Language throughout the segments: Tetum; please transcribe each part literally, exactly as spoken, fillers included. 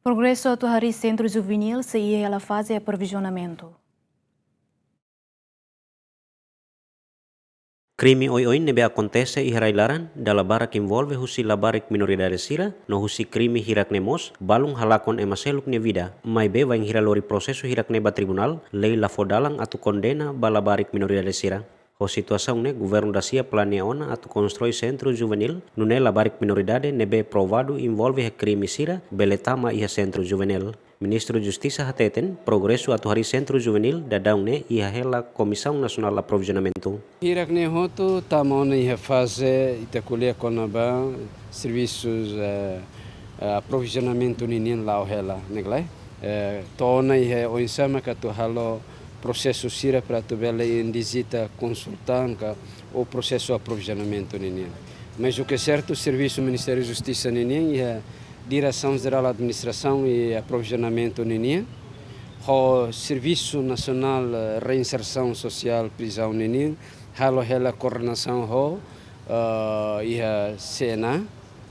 Progresu atu harii sentru juvenil sei iha hela faze aprovizionamentu. Krime oioin ne'ebé akontese iha rai-laran, dala barak envolve husi labarik minoridade sira, no husi krime hirak-ne'e mós, balun halakon ema seluk nia vida, maibé bainhira lori prosesu hirak-ne'e ba tribunál, lei la fó dalan atu kondena ba labarik minoridade sira. Ho situasaun ne'e, governu dasia planeia ona atu konstrui sentru juvenil, nune'e labarik minoridade ne'ebé provadu envolve iha krime sira, bele tama iha sentru juvenil. Ministru Justisa hateten, progresu atu harii sentru juvenil daudaun ne'e iha hela Komisaun Nasionál Aprovizionamentu. Hirak-ne'e hotu tama ona iha faze ita ko'alia kona-ba servisus, eh, eh, aprovizionamentu ninian la'o hela, ne'e ka lae? Eh, to'o ona iha oinsá mak atu halo prosesu sira para atu bele indizita konsultan ka ou prosesu aprovizionamentu ninian. Mas o que é certo, servisu Ministériu Justisa ninian iha Diresaun Jerál Administrasaun i Aprovizionamentu ninian, ho Servisu Nasionál, eh, Reinsersaun Sosiál Prizaun ninian, halo hela koordenasaun ho, eh, iha C N A,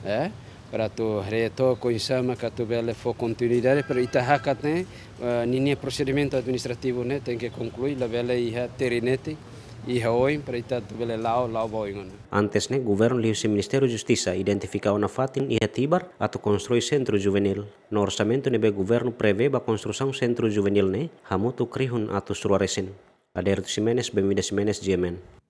eh, para atu haree took oinsá mak atu bele fó kontinuidade, para ita hakat ne'e, eh, ninia prosedimentu administrativu ne'e tenke konklui, labele iha terinete, iha oin, para ita atu bele la'o, la'o ba oin ona. Antes ne'e, governu liuhusi Ministériu Justisa identifika ona fatin iha Tibar atu konstrui sentru juvenil. No orsamentu ne'ebé governu prevee ba konstrusaun sentru juvenil ne'e, hamutuk rihun atus rua resin. Adérito Ximenes, Benvida Ximenes, G M N.